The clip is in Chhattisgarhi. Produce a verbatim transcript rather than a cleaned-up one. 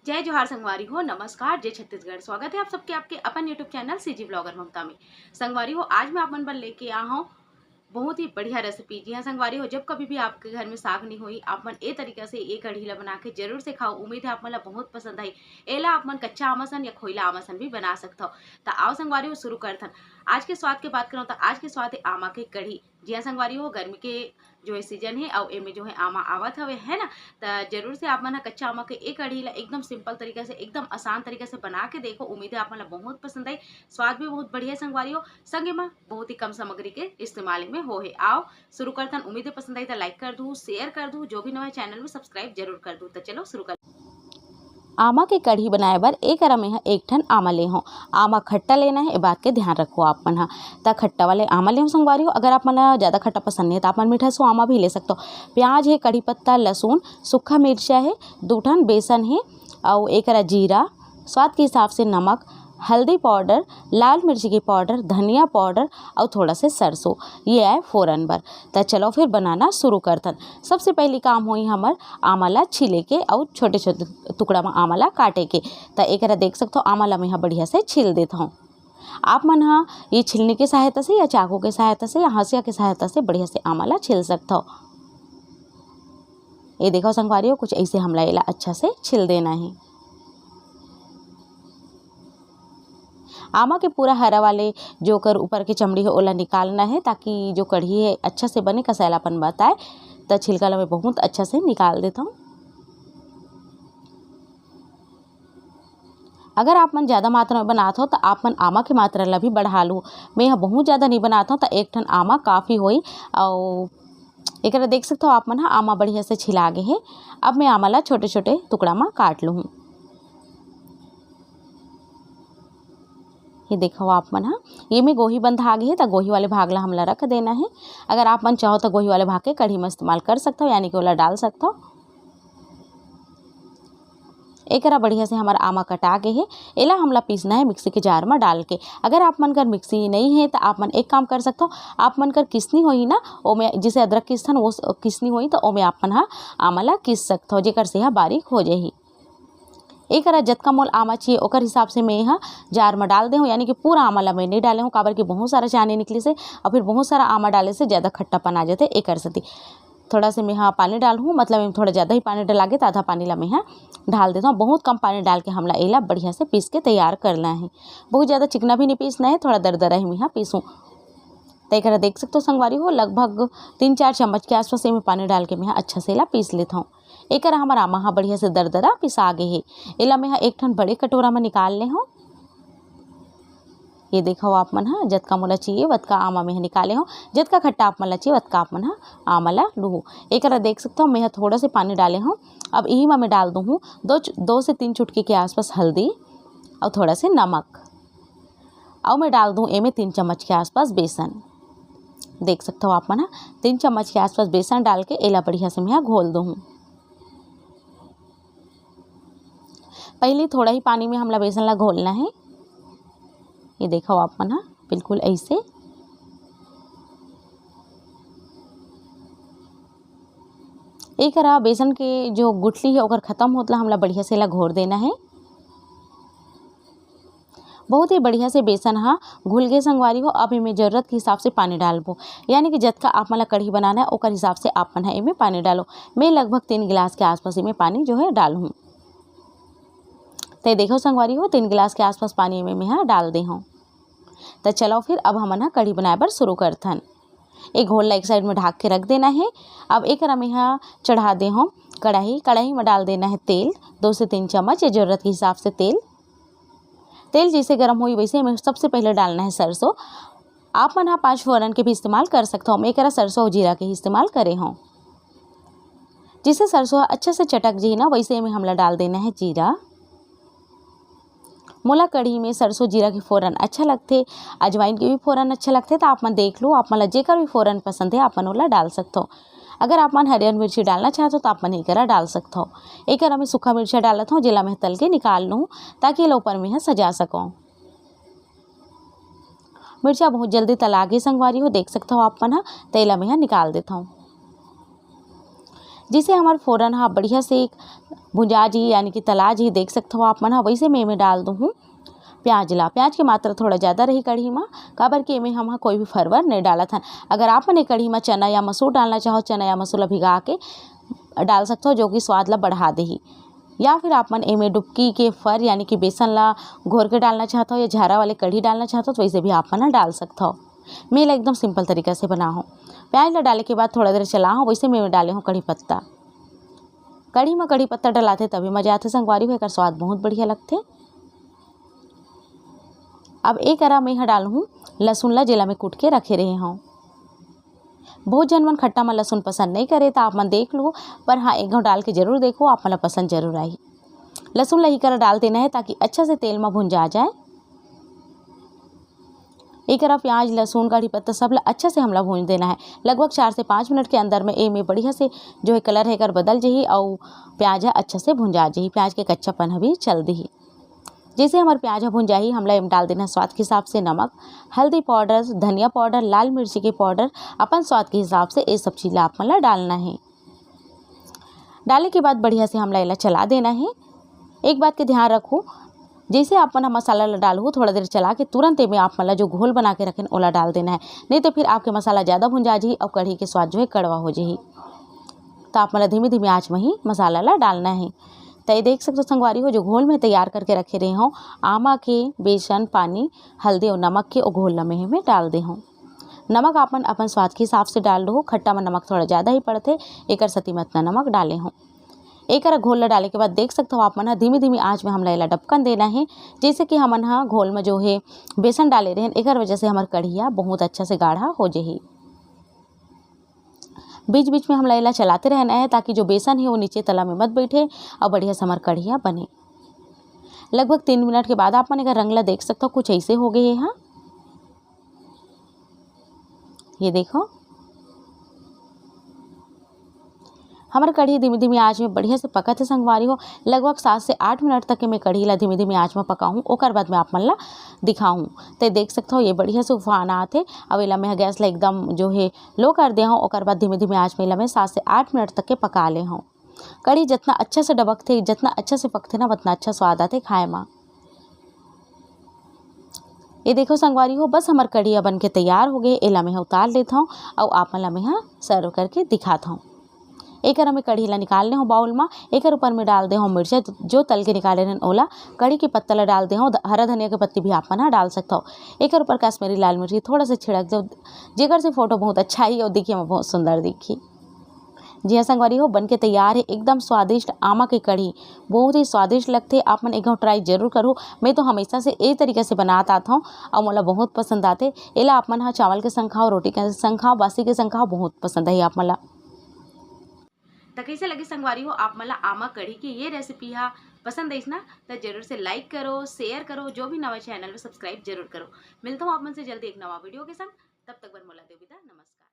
जय जोहार संगवारी हो, नमस्कार, जय छत्तीसगढ़। स्वागत है आप सबके आपके अपन YouTube चैनल सीजी ब्लॉगर ममता में। संगवारी हो, आज मैं आप मन बर लेके आ हूँ बहुत ही बढ़िया रेसिपी। जी हाँ संगवारी हो, जब कभी भी आपके घर में साग नहीं हुई, आप मन ए तरीका से ए कढ़ी ला बना के जरूर से खाओ। उम्मीद है आप मन ला बहुत पसंद आई। एला आप मन कच्चा आमासन या खोइला आमासन भी बना सकथो। त आओ संगवारी हो, शुरू करथन। आज के स्वाद के बात करूँ तो आज के स्वाद है आमा के कढ़ी। जी हाँ संगवारी हो, गर्मी के जो है सीजन है और एमे जो है आमा आवत हवे, है ना? त जरूर से आप मन ह कच्चा आमा के ए कढ़ी ला एकदम सिंपल तरीका से, एकदम आसान तरीका से बना के देखो। उम्मीद है आप मन ला बहुत पसंद आई। स्वाद भी बहुत बढ़िया संगवारी हो, संगे मा बहुत ही कम सामग्री के इस्तेमाल में हो है। आओ शुरू करथन। उम्मीद है पसंद आई त लाइक कर दू, शेयर कर दू, जो भी नवा चैनल में सब्सक्राइब जरूर कर दू। त चलो शुरू कर। आमा के कढ़ी बनाए बर ए करा मेंह एक ठन आमा ले हों। आमा खट्टा लेना है, ए बात के ध्यान रखो आप मन ह। त खट्टा वाले आमा ले हों संगवारी हो। अगर आप मन ल ज़्यादा खट्टा पसंद नहीं है त आप मन मीठा सो आमा भी ले सकते हो। प्याज है, कढ़ी पत्ता, लहसुन, सूखा मिर्चा है, दू ठन बेसन है, अउ ए करा जीरा, स्वाद के हिसाब से नमक, हल्दी पाउडर, लाल मिर्ची के पाउडर, धनिया पाउडर अउ थोड़ा से सरसों, ये आए फोरन बर। त चलो फिर बनाना शुरू करथन। सबसे पहली काम होई हमर आमा ला छीले के अउ छोटे-छोटे टुकड़ा म आमा ला काटे के। त एकरा देख सकथो, आमा ला मैं ह बढ़िया से छील देत हौं। आप मन ह ये छिलनी के सहायता से या चाकू के सहायता से या हंसिया के सहायता से बढ़िया से आमा ला छील सकथो। ये देखो संगवारी हो, कुछ ऐसे हमला एला अच्छा से छील देना है। आमा के पूरा हरा वाले जो ओकर ऊपर के चमड़ी है, ओला निकालना है, ताकि जो कढ़ी है अच्छा से बने, कसैलापन बताए। त छिलका ला मैं बहुत अच्छा से निकाल देता हूँ। अगर आप मन ज़्यादा मात्रा में बनात हो, त आप मन आमा के मात्रा ला भी बढ़ा लू। मैं ह बहुत ज़्यादा नहीं बनात हूँ, त एक ठन आमा काफ़ी होई। अउ एकरा देख सकथो आप मन ह, आमा बढ़िया से छिला गे हे। अब मैं आमा ला छोटे-छोटे टुकड़ा म काट लूहूँ। ये देखो आप मन ह, ये में गोही बंधा गे हे, त गोही वाले भाग ला हमला रख देना हे। अगर आप मन चाहो, त गोही वाले भाग के कढ़ी म इस्तेमाल कर सकथो, यानी कि ओला डाल सकथो। एकरा बढ़िया से हमर आमा कटा गे हे। एला हमला पीसना हे मिक्सी के जार म डाल के। अगर आप मन कर मिक्सी नइ हे, त आप मन एक काम कर सकथो, आप मन कर किसनी होही ना, ओमे जैसे अदरक किसथन, वो स-, किसनी होही, त ओमे आप मन ह आमा ला किस सकथो, जेकर से ह बारीक हो जाही। एकरा जतका मोल आमा चाहिए, ओकर हिसाब से मैं ह जार म डाल दे हूँ, यानी कि पूरा आमा ला मैं नइ डाले हूँ, काबर कि बहुत सारा चानी निकलिस हे, अउ फिर बहुत सारा आमा डाले से ज़्यादा खट्टापन आ जाथे, एकर सेती। थोड़ा से मैं ह पानी डालहूँ, मतलब एमे थोड़ा ज़्यादा ही पानी डला गे, त आधा पानी ला मैं ह डाल देत हूँ। बहुत कम पानी डाल के हमला एला बढ़िया से पीस के तैयार करना हे। बहुत ज़्यादा चिकना भी नहीं पीसना हे, थोड़ा दरदरा ही मैं ह पीसूँ। त एकरा देख सकथो संगवारी हो, लगभग तीन चार चम्मच के आसपास एमे पानी डाल के मैं ह अच्छा से एला पीस लेत हूँ। एकरा हमर आमा ह बढ़िया से दरदरा पिसा गे हे। एला मैं ह एक ठन बड़े कटोरा म निकाल ले हूँ। ये देखो आप मन ह, जतका मोला चाहिए, वतका आमा मैं ह निकाले हूँ। जतका खट्टा आप मन ला चाहिए, वतका आप मन ह आमा ला लूहू। एकरा देख सकथो, मैं ह थोड़ा से पानी डाले हूँ। अब इही म मैं डाल दूँ हूँ दो चु-, दो से तीन चुटकी के आसपास हल्दी अउ थोड़ा से नमक। अउ मैं डाल दूँ एमे तीन चम्मच के आसपास बेसन। देख सकथो आप मन ह, तीन चम्मच के आसपास बेसन डाल के एला बढ़िया से मैं ह घोल दूँ हूँ। पहले थोड़ा ही पानी में हमला बेसन ला घोलना हे। ये देखो आप मन ह, बिल्कुल ऐसे। एकरा बेसन के जो गुठली हे, ओकर खत्म होत ला हमला बढ़िया से ला घोर देना हे। बहुत ही बढ़िया से बेसन ह घुल गे संगवारी हो। अब एमे जरूरत के हिसाब से पानी डालबो, यानी कि जतका आप मन ला कढ़ी बनाना हे, ओकर हिसाब से आप मन ह एमे पानी डालो। मैं लगभग तीन गिलास के आसपास एमे पानी जो है डालहूँ। ते देखो संगवारी हो, तीन गिलास के आसपास पानी एमे मैं ह डाल दे हूँ। त चलो फिर अब हमन ह कढ़ी बनाए बर शुरू करथन। एक घोल ला एक साइड में ढाक के रख देना हे। अब एकरा मैं ह चढ़ा दे हूँ कढ़ाई। कढ़ाई में डाल देना हे तेल, दो से तीन चम्मच, ये जरूरत के हिसाब से तेल। तेल जैसे गरम होई, वैसे में सबसे पहले डालना हे सरसों। आप मन ह पाँच फोरन के भी इस्तेमाल कर सकथो। मैं एकरा सरसों अउ जीरा के ही इस्तेमाल करे हूँ। जैसे सरसों ह अच्छा से चटक जाही ना, वैसे में हमला डाल देना हे जीरा। मोला कढ़ी में सरसों जीरा के फोरन अच्छा लगथे, अजवाइन के भी फोरन अच्छा लगथे, त आप मन देख लो, आप मन ला जेकर भी फोरन पसंद हे, आप मन ओला डाल सकथो। अगर आप मन हरियर मिर्ची डालना चाहथो, त आप मन एकरा डाल सकथो। एकरा में सूखा मिर्चा डालत हूँ, जेला मैं तल के निकाल लूँ, ताकि एला ऊपर में ह सजा सकूँ। मिर्चा बहुत जल्दी तला गे संगवारी हो, देख सकथो आप मन ह, त एला मैं ह निकाल देथव। जैसे हमर फोरन ह बढ़िया से भुंजा जी, यानी कि तला जी, देख सकत हो आप मन ह, वैसे मैं एमे डाल दूहूँ प्याज ला। प्याज के मात्रा थोड़ा ज़्यादा रही कढ़ी मा, काबर कि एमे हम ह कोई भी फरवर नहीं डालत हन। अगर आप मन ए कढ़ी मा चना या मसूर डालना चाहो, चना या मसूर ला भिगा के डाल सकत हो, जो कि स्वाद ला बढ़ा देही। या फिर आप मन एमे डुबकी के फर, यानी कि बेसन ला घोर के डालना चाहत हो या झारा वाले कढ़ी डालना चाहत हो, तो वैसे भी आप मन ह डाल सकत हो। मैं एला एकदम सिंपल तरीका से बनाहूँ। प्याज ला डाले के बाद थोड़ा देर चलाहूँ, वैसे मैं एमे डाले हूँ कढ़ी पत्ता। कढ़ी मा कढ़ी पत्ता डलाथे तभी मजा आथे संगवारी हो, एकर स्वाद बहुत बढ़िया लगथे। अब ए करा मैं ह डालहूँ लहसुन ला, जेला मैं कूट के रखे रहे हूँ। बहुत झन मन खट्टा मा लहसुन पसंद नहीं करे, त आप मन देख लो, पर हाँ, एक घाव डाल के जरूर देखो, आप मन ला पसंद जरूर आही। लहसुन ला ही करा डाल देना है, ताकि अच्छा से तेल मा भुंजा जाए। एक करा प्याज, लहसुन, कढ़ी पत्ता सब ला अच्छा से हमला भूंज देना है। लगभग चार से पाँच मिनट के अंदर में एमे बढ़िया से जो है कलर है एकर बदल जही, अउ प्याज ह अच्छा से भुंजा जही, प्याज के कच्चापन ह भी चल दिही। जैसे हमर प्याज ह भुंजाही, हमला एम डाल देना स्वाद के हिसाब से नमक, हल्दी पाउडर, धनिया पाउडर, लाल मिर्ची के पाउडर, अपन स्वाद के हिसाब से ये सब चीज ला आप मन ला डालना है। डाले के बाद बढ़िया से हमला एला चला देना है। एक बात के ध्यान रखो, जैसे आप मन ह मसाला ला डालहू, थोड़ा देर चला के तुरंत एमे आप मन ला जो घोल बना के रखेन ओला डाल देना है, नहीं तो फिर आपके मसाला ज़्यादा भुंजा जही और कढ़ी के स्वाद जो है कड़वा हो जही। तो आप मन ला धीमी धीमी आँच में ही मसाला ला डालना है। तो ये देख सकते हो संगवारी हो, जो घोल में तैयार करके रखे रहे हो आमा के, बेसन, पानी, हल्दी और नमक के, वो घोल ला मैं एमे डाल दे हूँ। नमक आप मन अपन स्वाद के हिसाब से डाल दो, खट्टा में नमक थोड़ा ज़्यादा ही पड़थे, एकर सेती मैं अतना नमक डाले हूँ। एकर घोल ला डाले के बाद देख सकत हो आप मन ह, धीमी धीमी आँच में हमला एला डबकन देना है, जैसे कि हमन ह घोल में जो है बेसन डाले रहेन, एकर वजह से हमर कढ़िया बहुत अच्छा से गाढ़ा हो जही। बीच बीच में हमला एला चलाते रहना है, ताकि जो बेसन है वो नीचे तला में मत बैठे और बढ़िया से हमर कढ़िया बने। लगभग तीन मिनट के बाद आप मन एकर रंग ला देख सकत हो, कुछ ऐसे हो गए है। हाँ, ये देखो, हमर कढ़ी धीमी धीमी आँच में बढ़िया से पकत है संगवारी हो। लगभग सात से आठ मिनट तक के मैं कढ़ी ला धीमी धीमी आँच में पकाहूँ, ओकर बाद मैं आप मन ला दिखाहूँ। ते देख सकत हो, ये बढ़िया से उफान आत है। अब एला मैं गैस ला एकदम जो है लो कर दे हूँ, ओकर बाद धीमी धीमी आँच में एला मैं सात से आठ मिनट तक के पका ले हूँ। कढ़ी जितना अच्छा से डबकथे, जितना अच्छा से पकथे ना, उतना अच्छा स्वाद आथे खाए मा। ये देखो संगवारी हो, बस हमर कढ़ी ह बन के तैयार हो गए। एला मैं ह उतार लेत हूँ और आप मन ला मैं ह सर्व करके दिखात हूँ। एकर मैं कढ़ी ला निकाल ले हूँ बाउल मा। एकर ऊपर में डाल दे हूँ मिर्चा, जो तल के निकाले रहन ओला। कढ़ी के पत्ता ला डाल दे हूँ, ध-, हरा धनिया के पत्ती भी आप मन ह डाल सकत हो। एकर ऊपर कश्मीरी लाल मिर्ची थोड़ा सा छिड़क दो, जेकर से फोटो बहुत अच्छा ही और दिखे में बहुत सुंदर दिखी। जी हाँ संगवारी हो, बन के तैयार है एकदम स्वादिष्ट आमा के कढ़ी। बहुत ही स्वादिष्ट लगथे, आप मन एक घाव try जरूर करो। मैं तो हमेशा से ए तरीका से बनात आत हूँ और मोला बहुत पसंद आथे। एला आप मन ह चावल के संग खाओ, रोटी के संग खाओ, बासी के संग खाओ, बहुत पसंद आही आप मन ला। त कैसे लगे संगवारी हो आप मन ला आमा कढ़ी के ये रेसिपी हा? पसंद आइस ना, त जरूर से लाइक करो, शेयर करो, जो भी नवा चैनल में सब्सक्राइब जरूर करो। मिलता हूँ आप मन से जल्दी एक नवा वीडियो के संग। तब तक बर मोला देव विदा, नमस्कार।